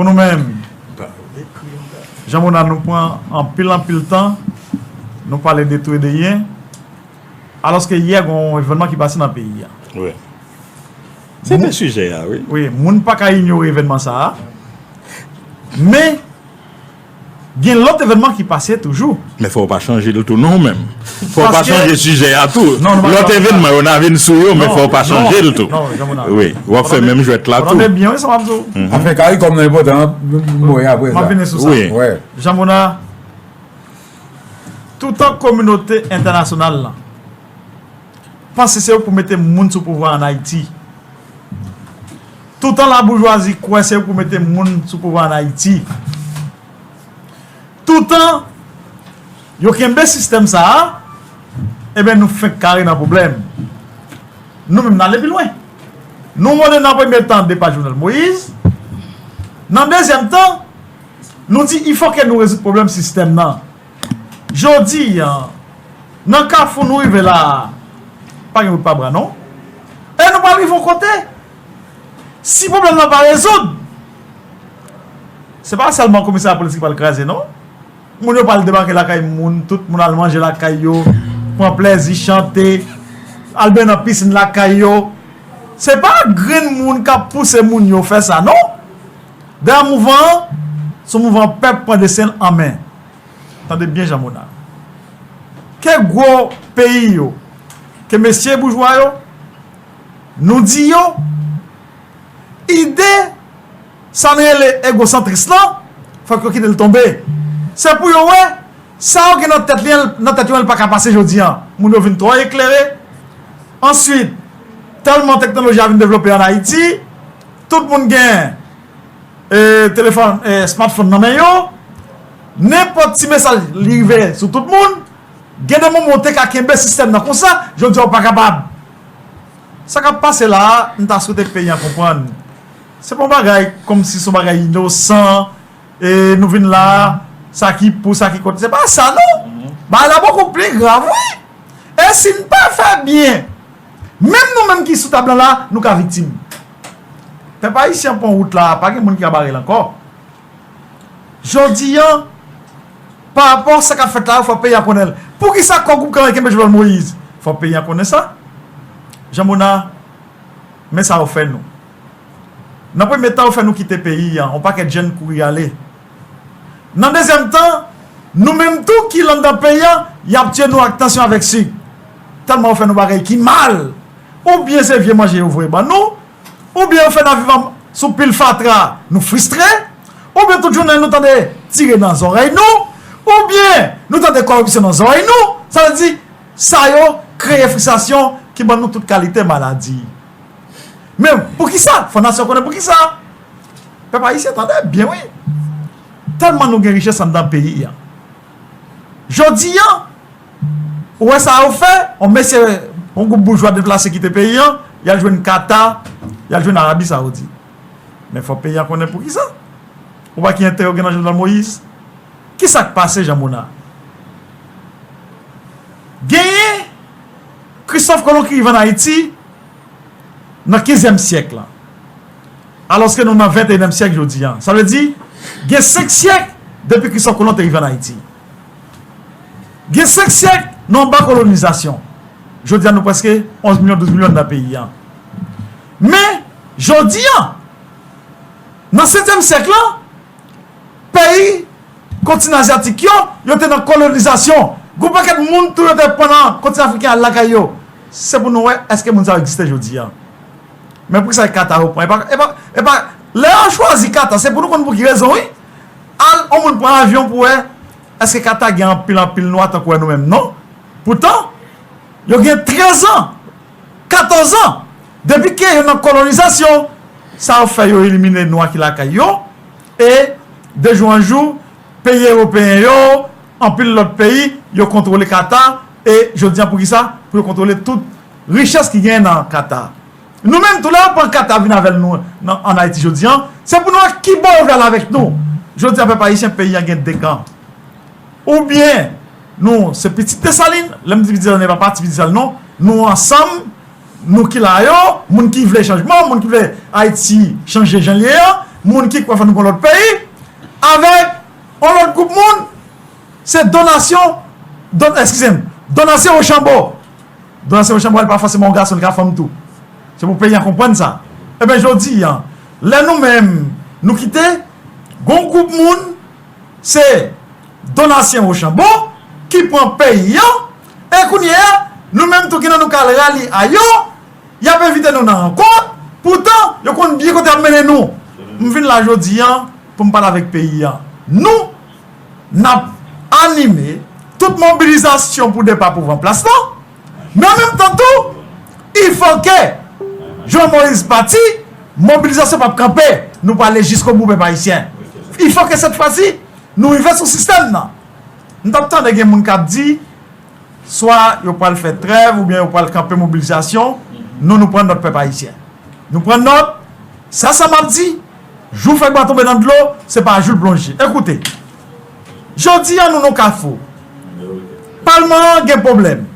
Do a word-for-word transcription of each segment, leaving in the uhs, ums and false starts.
Pou nou menm, Jean Monard, nou pran anpil, anpil tan, nou pale de tou e de yen, alòske yè gen yon evènman ki pase nan peyi a. Wi. Se te sijè a, wi. Wi, moun pa ka inyore evènman sa a. Men, gen lòt evènman ki pase toujou. Men fò w pa chanje l tou non menm. Fò w pa chanje sijè a tou. Lòt evènman yo n a vin sou yo, men fò w pa chanje l tou. Wi, w ap fè menm jwèt la tou. Tande byen, wi, sa m ap di w. Afè CARICOM nan enpòtan, nou, nou, nou, apre sa. M ap vini sou sa. Wi. Jean Monard, toutan kominote entènasyonal lan panse se yo pou mete moun sou pouvwa an Ayiti, toutan laboujwazi kwè se yo pou mete moun sou pouvwa an Ayiti, toutan yo kenbe sistèm sa a, ebyen, nou fenk kare nan pwoblèm. Nou menm, n ale pi lwen. Nou mande nan premye tan depa Jovenel Moïse. Nan dezyèm tan, nou di, il faut que nou rezoud pwoblèm sistèm nan. Jodi a, nan kafou nou rive la a, pa gen wout pa bra non. E nou pral rive yon kote, si pwoblèm nan pa rezoud, se pa sèlman komisarya polis ki pral kraze non. Moun yo pral debake lakay moun, tout moun al manje lakay yo, pran plèzi, chante, al benyen nan pisin lakay yo. Se pa grenn moun k ap pouse moun yo fè sa non. Dèyè mouvman an, se yon mouvman pèp pran desten l an men. Tande byen, Jean Monard. Ke gwo peyi yo, ke mesye boujwa yo, nou di yo, ide sa n rele egosantris lan, fòk yo kite l tonbe. Se pou yo wè, sa yo gen nan tèt li, nan tèt yo, li pa ka pase jodi a. Moun yo vin twò eklere. Answit, tèlman teknoloji a vin devlope an Ayiti, tout moun gen e, telefòn, e, smartphone nan men yo, nenpòt ti mesaj li rive sou tout moun, gen de moman w te ka kenbe sistèm nan konsa, jodi a w pa kapab. Sa k ap pase la a, m ta swete peyi an konprann. Se pa yon bagay kòmsi se yon bagay inosan, e, nou vin la a, sa ki pou, sa ki kont. Se pa sa non. Bagay la bokou pli grav, wi. E si n pa fè byen, menm nou menm ki sou tab lan la, nou ka viktim. Pèp ayisyen an pran wout la, pa gen moun ki ka bare l ankò. Jodi a, pa rapò sa k ap fèt la yo, fò peyi a konnen l. Poukisa kò gwoup kanpe kenbe Jovenel Moïse? Fò peyi a konnen sa. Jean Monard, men sa yo fè nou. Nan premye tan, yo fè nou kite peyi a, yon pakèt jèn kouri ale. Nan dezyèm tan, nou menm tou ki anndan peyi a, y ap tiye nou ak tansyon avèk sik. Tèlman yo fè nou bagay ki mal. Oubyen se vye manje yo voye ban nou, oubyen yo fè n ap viv an, sou pil fatra, nou fristre, oubyen tout jounen nou tande tire nan zòrèy nou, oubyen nou tande kòripsyon nan zòrèy nou. Sa vle di, sa yo kreye fristrasyon ki ban nou tout kalite maladi. Men poukisa? Fò nasyon konnen poukisa. Pèp ayisyen, tande byen, wi. Tèlman nou gen richès anndan peyi a. Jodi a, ou wè sa yo fè, yon mesye, yon gwoup boujwa deplase kite peyi a, y al jwenn Kata, y al jwenn Arabi Sawoudit. Men fò peyi a konnen poukisa. Ou wè ki enterè yo gen nan Jovenel Moïse? Kisa k pase, Jean Monard? Genyen Kristòf Kolon ki rive ann Ayiti nan kenzyèm syèk la, alòske nou nan venteyinyèm syèk jodi a. Sa vle di, gen senk syèk depi Kristòf Kolon te rive ann Ayiti. Gen senk syèk nou anba kolonizasyon. Jodi a, nou prèske onz milyon, douz milyon nan peyi a. Men, jodi a, nan setyèm syèk la, peyi kontinan azyatik yo, yo te nan kolonizasyon. Gon pakèt moun tou yo te pran nan kontinan afriken al lakay yo. Se pou nou wè èske moun sa yo egziste jodi a. Men poukisa e Kata yo pran? E pa, e pa, e pa, lè yo chwazi Kata, se pou nou konn pou ki rezon, wi. Al, yon moun pran avyon pou wè èske Kata gen anpil, anpil nwa tankou wè nou menm, non. Poutan, yo gen trèz an, katòz an, depi ke yo nan kolonizasyon, sa yo fè, yo elimine nwa ki lakay yo, e de jou an jou, peyi ewopeyen yo, anpil lòt peyi, yo kontwole Kata, e jodi a, poukisa? Pou yo kontwole tout richès ki genyen nan Kata. Nou menm tou, lè yo pran Kata vin avè l nou nan, ann Ayiti jodi a, se pou nou wè ki bò yo vle al avèk nou. Jodi a, pèp ayisyen, peyi a gen de kan. Oubyen, nou se pitit Desalin, lè m di pitit Desalin, e pa pati pitit Desalin non, nou ansanm, nou ki la yo, moun ki vle chanjman, moun ki vle Ayiti chanje jan l ye a, moun ki kwè fò nou pran lòt peyi, avèk yon lòt gwoup moun, se donasyon, don, eskize m, donasyon Wochanbo. Donasyon Wochanbo, li pa fòseman yon gason, li ka fanm tou. Se pou peyi a konprann sa. Ebyen, jodi a, lè nou menm, nou kite, gon gwoup moun, se donasyon Wochanbo ki pran peyi a, e kounye a, nou menm tou ki nan nou ka al rali a yo, y ap envite nou nan rankont, poutan, yo konn byen kote y ap mennen nou. M vin la jodi a pou m pale avèk peyi a. Nou, n ap anime tout mobilizasyon pou depa pouvwa an plas la, men an menm tan tou, il faut que Jovenel Moïse pati, mobilizasyon p ap kanpe, nou prale jiskobou pèp ayisyen. Il faut que cette fois-ci, nou rive sou sistèm nan. M t ap tande gen moun k ap di, swa yo pral fè trèv oubyen yo pral kanpe mobilizasyon, nou, nou pran nòt pèp ayisyen. Nou pran nòt, sa, sa m ap di, jou fèk ba tonbe nan dlo, se pa jou l plonje. Ekoute, jodi a nou nan kafou. Palman an gen pwoblèm.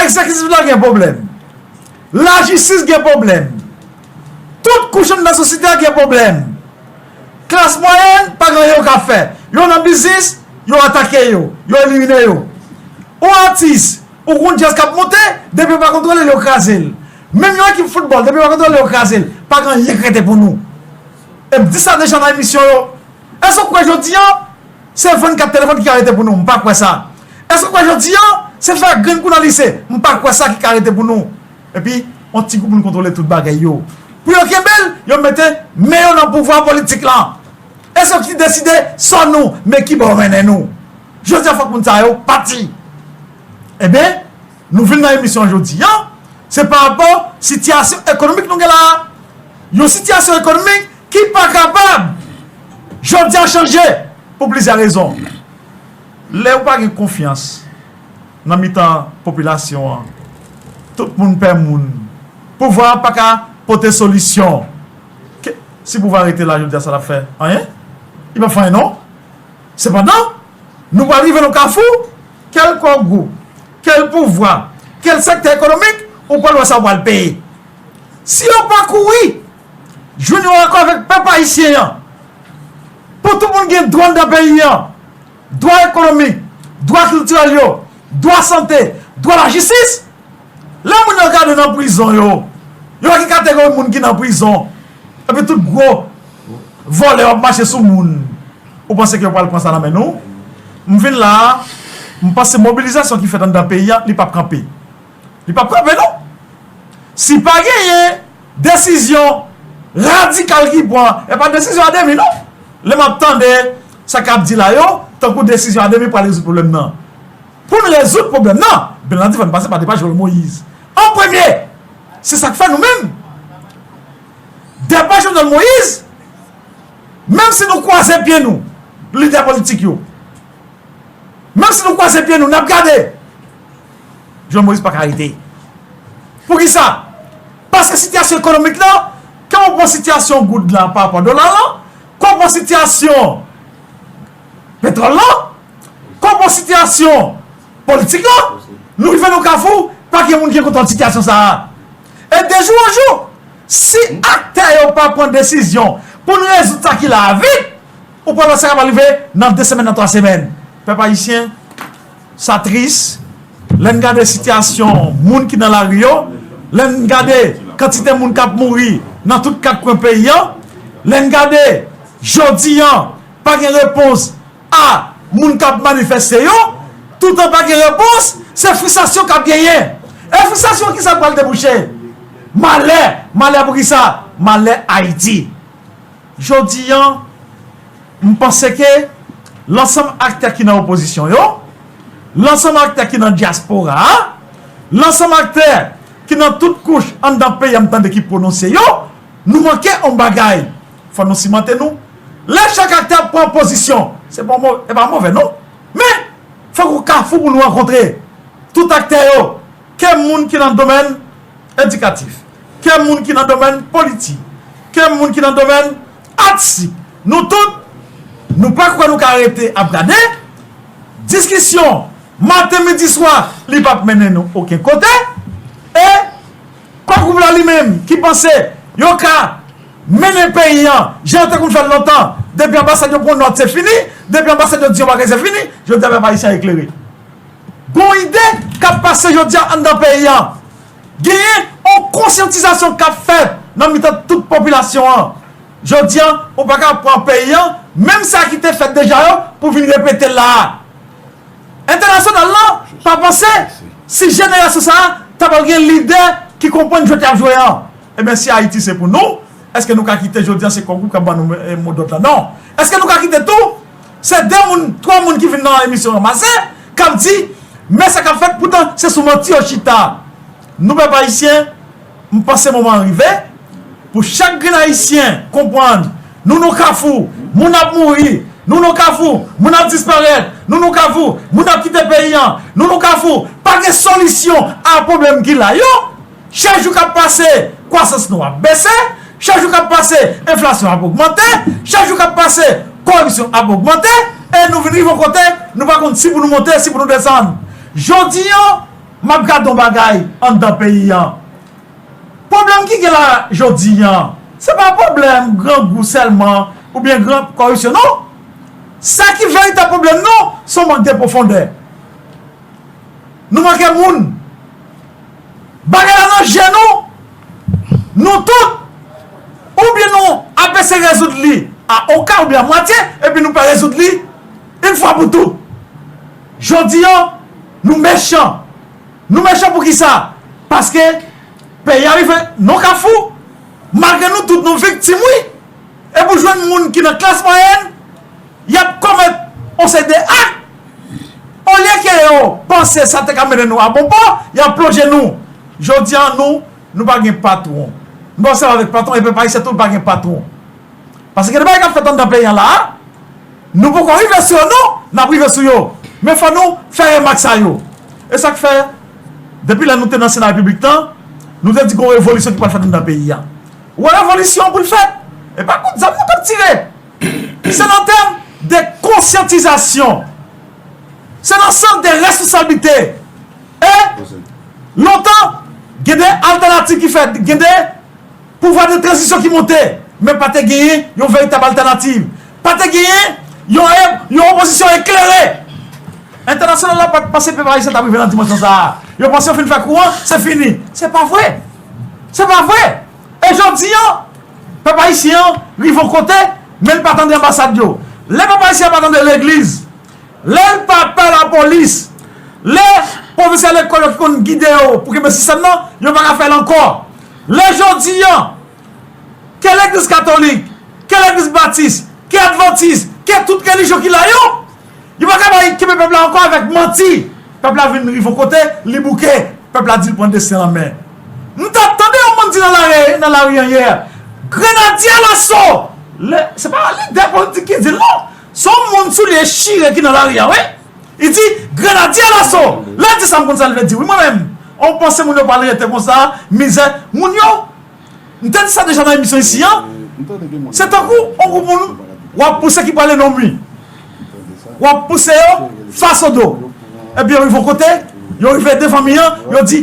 Egzekitif la gen pwoblèm. Lajistis gen pwoblèm. Tout kouch anndan sosyete a gen pwoblèm. Klas mwayèn pa gen anyen yo ka fè. Yo nan biznis, yo atake yo, yo elimine yo. Yon atis, ou gon djaz k ap monte, depi yo pa kontwole l, yo kraze l. Menm yon ekip foutbòl, depi yo pa kontwole l, yo kraze l. Pa gen anyen k rete pou nou. E m di sa deja nan emisyon yo. Èske w kwè jodi a, se vannkat telefòn ki ka rete pou nou? M pa kwè sa. Èske w kwè jodi a, se fè grenn kou nan lise? M pa kwè sa ki ka rete pou nou. Epi, yon ti gwoup moun kontwole tout bagay yo. Pou yo kenbe l, yo mete men yo nan pouvwa politik la. E se yo ki deside sò nou, men ki bò yo mennen nou. Jodi a, fòk moun sa yo pati. Ebyen, nou vin nan emisyon an jodi a, se pa rapò sitiyasyon ekonomik nou gen la a. Yon sitiyasyon ekonomik ki pa kapab, jodi a, chanje pou plizyè rezon. Lè ou pa gen konfyans nan mitan popilasyon an, tout moun pè moun. Pouvwa a pa ka pote solisyon. Ke, si pouvwa a rete la jodi a, sa l ap fè? Anyen. Li p ap fè anyen, non. Sepandan, nou pral rive nan kafou, kèlkè gwoup, kèl pouvwa, kèl sektè ekonomik, ou pral wè sa ou pral peye. Si yo pa kouri jwenn yon akò avèk pèp ayisyen an, pou tout moun gen dwa anndan peyi an, dwa ekonomik, dwa kiltirèl yo, dwa sante, dwa lajistis, lè moun yo gade nan prizon yo, yo wè ki kategori moun ki nan prizon, epi tout gwo vòlè yo ap mache sou moun, ou panse ke yo pral pran sa nan men nou? M vin la a, m panse mobilizasyon ki fèt anndan peyi a, li p ap kanpe. Li p ap kanpe, non. Si pa genyen desizyon radikal ki pran, e pa desizyon a demi, non. Lè m ap tande sa k ap di la yo, tankou desizyon a demi pral rezoud pwoblèm nan. Pou n rezoud pwoblèm nan, byen antandi, fò n pase pa depa Jovenel Moïse. An premye, se sa k fè nou menm, depa Jovenel Moïse, menm si nou kwaze pye nou, lidè politik yo, menm si nou kwaze pye nou, n ap gade. Jovenel Moïse pa ka rete. Poukisa? Paske sitiyasyon ekonomik lan, ke w pran sitiyasyon goud la pa rapò a dola lan, ke w pran sitiyasyon petwòl lan, ke w pran sitiyasyon politik lan, nou rive nan kafou, pa gen moun ki gen kontwòl sitiyasyon sa a. E de jou an jou, si aktè yo pa pran desizyon pou n rezoud sa ki la a vit, ou pral wè sa kapab rive nan de semèn, nan twa semèn. Pèp ayisyen, sa tris. Lè n gade sitiyasyon moun ki nan lari yo, lè n gade kantite moun k ap mouri nan tout kat kwen peyi a, lè n gade jodi a, pa gen repons a moun k ap manifeste yo, toutan pa gen repons, se fristrasyon k ap genyen. E fristrasyon ki sa pral debouche? Malè, malè poukisa? Malè Ayiti. Jodi a, m panse ke lansanm aktè ki nan opozisyon yo, lansanm aktè ki nan dyaspora a, lansanm aktè ki nan tout kouch anndan peyi a m tande ki pwononse yo, nou manke yon bagay. Fò nou simante nou. Lè chak aktè ap pran pozisyon, se pa mo-, se pa move, non. Men, fòk yon kafou pou nou rankontre. Tout aktè yo, ke moun ki nan domèn edikatif, ke moun ki nan domèn politik, ke moun ki nan domèn atistik, nou tout, nou pa kwè nou ka rete ap gade diskisyon maten, midi, swa, li p ap mennen nou okenn kote. E kò gwoup la li menm ki panse yo ka mennen peyi an, jan yo te konn fè l lontan, depi anbasad yo pran nòt se fini, depi anbasad yo di yon bagay se fini, jodi a pèp ayisyen an eklere. Gon ide k ap pase jodi a anndan peyi an. Genyen yon konsyantizasyon k ap fèt nan mitan tout popilasyon an. Jodi a, ou pa ka pran peyi an, menm sa ki te fèt deja yo, pou vin repete l la a. Entènasyonal lan pa panse si jenerasyon sa a ta pral gen lidè ki konprann jwèt y ap jwe an. Ebyen, si Ayiti se pou nou, èske nou ka kite jodi a se Core Group k ap ban nou, eh, modòd la? Non. Èske nou ka kite tou se de moun, twa moun ki vin nan emisyon Ranmase k ap di, men sa k ap fèt, poutan se sou manti yo chita. Nou, pèp ayisyen, m panse moman an rive pou chak grenn ayisyen konprann nou nan kafou, moun ap mouri, nou nan kafou, moun ap disparèt, nou nan kafou, moun ap kite peyi an, nou nan kafou, pa gen solisyon a pwoblèm ki la yo. Chak jou k ap pase, kwasans nou ap bese, chak jou k ap pase, enflasyon ap ogmante, chak jou k ap pase, koripsyon ap ogmante, e nou vin rive yon kote, nou pa konn si pou nou monte, si pou nou desann. Jodi an, m ap gade yon bagay anndan peyi an. Pwoblèm ki gen la jodi an, se pa pwoblèm grangou sèlman oubyen gran koripsyon, non. Sa ki veritab pwoblèm nou, se yon mank de pwofondè. Nou manke moun. Bagay la nan je nou. Nou tout, oubyen nou ap eseye rezoud li a oka oubyen a mwatye, epi nou pa rezoud li yon fwa pou tout. Jodi an, nou mechan. Nou mechan poukisa? Paske peyi a rive nan kafou, malgre nou tout nou viktim, wi. Epi w jwenn moun ki nan klas mwayèn, y ap komèt yon seri de ak. Olye ke yo panse sa te ka mennen nou a bon pò, y ap plonje nou. Jodi a, nou, nou pa gen patwon. Nou pa ansanm avèk patwon, e pèp ayisyen tou pa gen patwon. Paske gen de bagay k ap fèt anndan peyi an la a, nou poko rive sou yo, non, n ap rive sou yo. Men fò nou fè remak sa yo. E sa k fè, depi lè nou te nan Sena Repiblik lan, nou te di gon revolisyon ki pral fèt anndan peyi a. Ou wè revolisyon an pou l fèt, e pa kout zam nou t ap tire. Se nan tèm de konsyantizasyon. Se nan sans de responsablite. E lontan, gen de altènativ ki fèt, gen de pouvwa de tranzisyon ki monte, men pa te genyen yon veritab altènativ. Pa te genyen yon, yon opozisyon eklere. Entènasyonal la pa t panse pèp ayisyen t ap rive nan dimansyon sa a. Yo panse yo fin fè kou an, se fini. Se pa vre. Se pa vre. E jodi an, pèp ayisyen an rive yon kote, men l pa tande anbasad yo. Lè pèp ayisyen an pa tande legliz, lè l pa pè lapolis, lè pwofesè lekòl yo ki konn gide yo pou kenbe sistèm nan, yo pa ka fè l ankò. Lè jodi an, ke legliz katolik, ke legliz batis, ke advantis, ke tout relijyon ki la yo, yo pa ka bay kenbe pèp la ankò avèk manti. Pèp la vin rive yon kote, li bouke. Pèp la di l pran desten l an men. M t ap tande yon moun di nan lari, nan lari an yè, Grenadye alaso! Lè, se pa lidè politik ki di l non. Se yon moun soulye chire ki nan lari a, wi. Li di, Grenadye alaso! Lè l di sa, m konn sa l vle di, wi, mwen menm. Ou panse moun yo pral rete konsa, mizè? Moun yo, m te di sa deja nan emisyon isi an, se tankou yon gwoup moun w ap pouse ki prale nan mi. W ap pouse yo fasodo. Epi yo rive yon kote, yo rive devan mi an, yo di,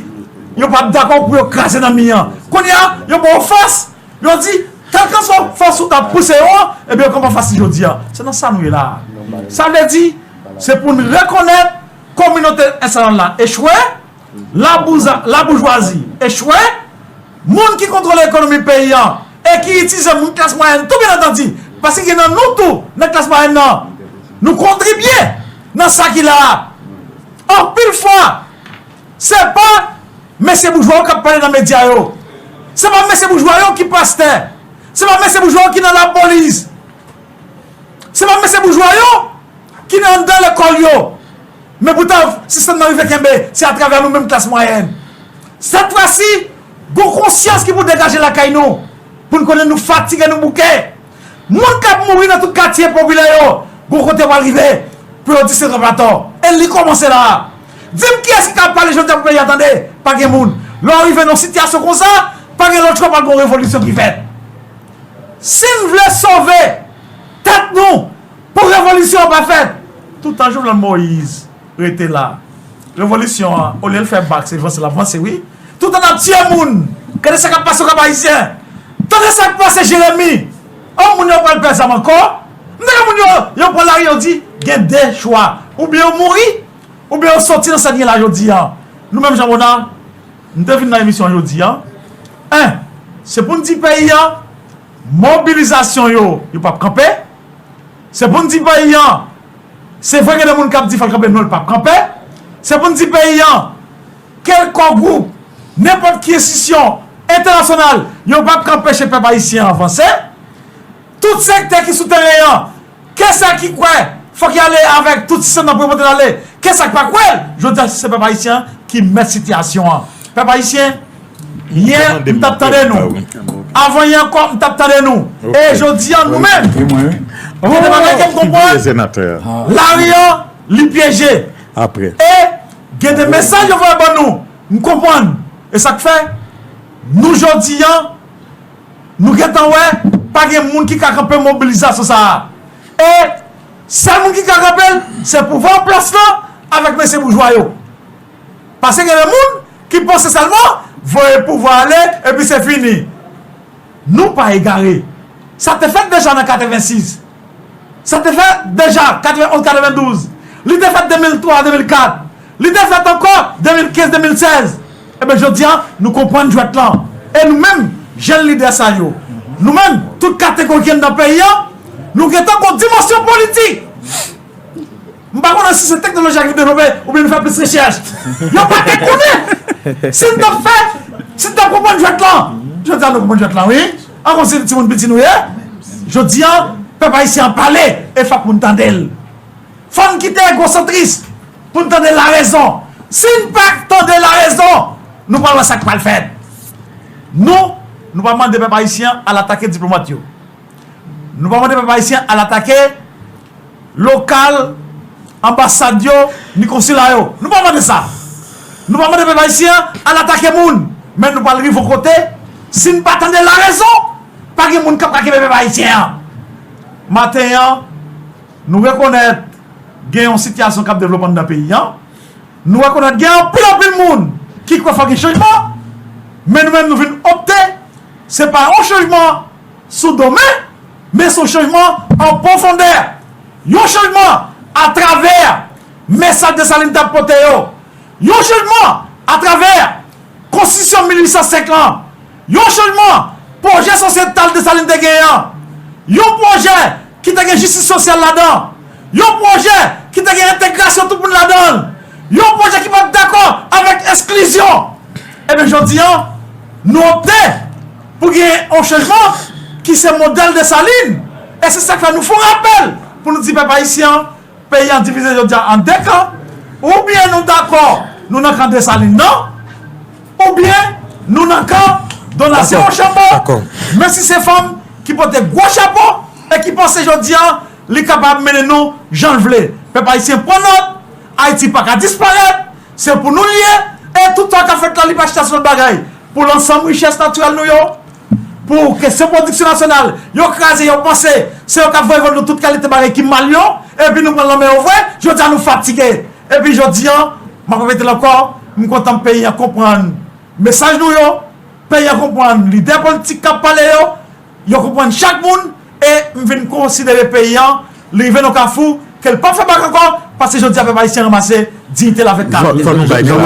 yo pa t dakò pou yo kraze nan mi an. Kounye a, yo ba w fòs, yo di, kèlkanswa fòs ou t ap pouse yo an, epi yo kanpe anfas li jodi a. Se nan sa nou ye la a. Sa vle di, se pou n rekonèt kominote entènasyonal la echwe, labouza-, laboujwazi echwe, moun ki kontwole ekonomi peyi an e ki itilize moun klas mwayèn tou, byen antandi, paske gen nan nou tou, nan klas mwayèn nan, nou kontribye nan sa ki la a. Anpil fwa, se pa mesye boujwa yo k ap pale nan medya yo. Se pa mesye boujwa yo ki pastè. Se pa mesye boujwa yo ki nan lapolis. Se pa mesye boujwa yo ki nan anndan lekòl yo. Men poutan, sistèm nan rive kenbe, se atravè nou menm klas mwayèn. Sèt fwa si, gon konsyans ki pou degaje lakay nou, pou n konnen nou fatige, nou bouke. Moun k ap mouri nan tout katye popilè yo, gon kote yo pral rive pou yo di se trap atò. E li kòmanse la a. Di m kiyès ki ka pale jodi a pou peyi a tande? Pa gen moun. Lè w rive nan yon sitiyasyon konsa, pa gen lòt chwa, pral gon revolisyon ki fèt. Si n vle sove tèt nou pou revolisyon an pa fèt, toutan Jovenel Moïse rete la, revolisyon an, olye l fè bak, se vanse l ap vanse, wi. Toutan n ap tiye moun, gade sa k ap pase Okap Ayisyen. T Gade sa k pase Jeremi. An, moun yo pral pè zam ankò. M tande moun yo, yo pran lari, yo di, gen de chwa. Oubyen yo mouri, oubyen yo soti nan sa n ye la jodi a. Nou menm Jean Monard, m te vin nan emisyon jodi a. En, se pou n di peyi a, mobilizasyon yo, yo p ap kanpe. Se pou n di peyi a, se vre gen de moun k ap di fò l kanpe, non, l p ap kanpe. Se pou n di peyi a, kèlkòk gwoup, nenpòt ki enstitisyon entènasyonal, yo p ap ka anpeche pèp ayisyen an avanse. Tout sektè ki sou teren an, kèsa ki kwè fòk y ale avèk tout sistèm nan pou yo pote l ale, kèsa k pa kwè l, jodi a se pèp ayisyen ki mèt sitiyasyon an. Pèp ayisyen, yè m t ap tande nou. Avan yè ankò m t ap tande nou. E jodi a nou menm, gen de bagay ke m konprann, lari an, li pyeje. E gen de mesaj yo voye ban nou, m konprann. E sa k fè, nou jodi a, nou gentan wè, pa gen moun ki ka kanpe mobilizasyon sa a. E sèl moun ki ka kanpe l, se pouvwa an plas lan avèk mesye boujwa yo. Paske gen de moun ki panse sèlman voye pouvwa ale, epi se fini. Nou pa egare. Sa te fèt deja nan katrevensis. Sa te fèt deja katrevenonz, katrevendouz. Li te fèt de mil twa, de mil kat. Li te fèt ankò de mil kenz, de mil sèz. Ebyen, jodi a, nou konprann jwèt lan. E nou menm, jèn lidè sa yo, nou menm, tout kategori ki anndan peyi a, nou gentan gon dimansyon politik. M pa konnen si se teknoloji a ki devlope oubyen nou fè plis rechèch. Yo pa te konnen si n t ap fè, si n t ap konprann jwèt lan. Jodi a nou konprann jwèt lan, wi. An kòmsi timoun piti nou ye. Jodi a, pèp ayisyen an pale e fòk moun tande l. Fò n kite egosantris pou n tande larezon. Si n pa tande larezon, nou pral wè sa k pral fèt. Nou, nou pa mande pèp ayisyen an al atake diplomat yo. Nou pa mande pèp ayisyen an al atake lokal, anbasad yo, ni konsila yo. Nou pa mande sa. Nou pa mande pèp ayisyen an al atake moun. Men nou pral rive yon kote, si n pa tande larezon, pa gen moun k ap ka kenbe pèp ayisyen an. Maten an, nou rekonèt gen yon sitiyasyon k ap devlope anndan peyi a. Nou rekonèt gen anpil, anpil moun ki kwè fòk gen chanjman, men nou menm nou vin opte, se pa yon chanjman sou do men, men se yon chanjman an pwofondè. Yon chanjman atravè mesaj Desalin t ap pote yo. Yon chanjman atravè Konstitisyon mil uit san senk lan. Yon chanjman, pwojè sosyetal Desalin te genyen an. Yon pwojè ki te gen jistis sosyal ladan. Yon pwojè ki te gen entegrasyon tout moun ladan l. Yon pwojè ki pa t dakò avèk esklizyon. Ebyen, jodi a, nou opte pou gen yon chanjman ki se modèl Desalin. E se sa k fè nou fè yon rapèl pou nou di pèp ayisyen an, peyi a divize jodi a an de kan. Oubyen nou dakò, nou nan kan Desalin nan, oubyen nou nan kan Donatien Rochambeau, menm si se fanm ki pote gwo chapo e ki panse jodi a li kapab mennen nou jan l vle. Pèp ayisyen, pran nòt, Ayiti pa ka disparèt, se pou nou l ye, e tout sa k ap fèt la, li pa chita sou lòt bagay. Pou lansanm richès natirèl nou yo, pou kesyon pwodiksyon nasyonal, yo kraze, yo panse se yo k ap voye vann nou tout kalite bagay ki mal yo, epi nou pran lanmè yo vre, jodi a nou fatige. Epi jodi a, m ap repete l ankò, m kontan peyi a konprann mesaj nou yo, peyi a konprann lidè politik k ap pale yo, yo konprann chak moun, e m vin konsidere peyi a, li rive nan kafou, ke l p ap fè bak ankò, paske jodi a pèp ayisyen ranmase diyite l avèk karaktè. Fò nou bay Jean